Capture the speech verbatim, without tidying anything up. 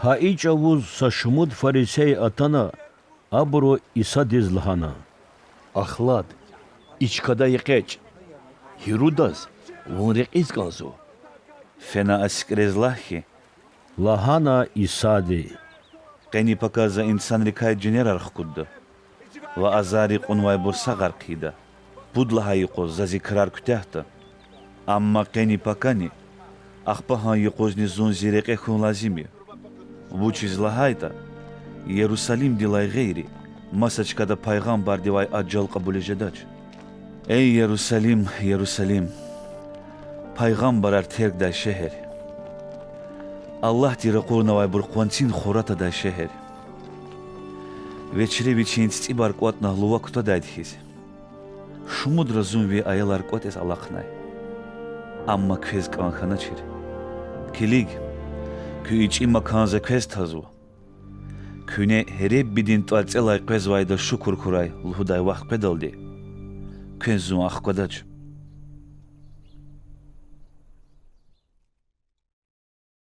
Гьа и чӀавуз са шумуд фарисей атана, абуру Исадиз лагьана: Ахлад, и чкадай экъечӀ, Гьирудаз вун рекьиз кӀанзава. Фена а сикӀрез лагь хьи,– лагьана Исади,– къени-пака за инсанрикай жинерар хкудда ва азарри кьунвайбур сагъар хъийида. Пуд лагьай юкъуз за зи крар куьтягьда, амма къени-пакани, ахпа гьа юкъузни зун зи рекье хьун лазим я. Вучиз лагьайтӀа Ярусалимдилай гъейри маса чкада пайгъамбардивай ажал кьабулиз жедач. Эй Ярусалим, Ярусалим! Пайгъамбарар терг гудай шегьер! Аллагьди ракъурнавайбур къванцин хура тадай шегьер! Вечре вичин цицӀибар кӀватӀна лува кутадайди хьиз, шумудра зун ви аялар кӀватӀиз алахънай, амма квез кӀан хьаначир. Килиг, куь ичӀи макан за квез тазва. Куьне Реббидин тӀварцӀелай къвезвайда шукур хьурай лугьудай вахт къведалди, квез зун ахквадач.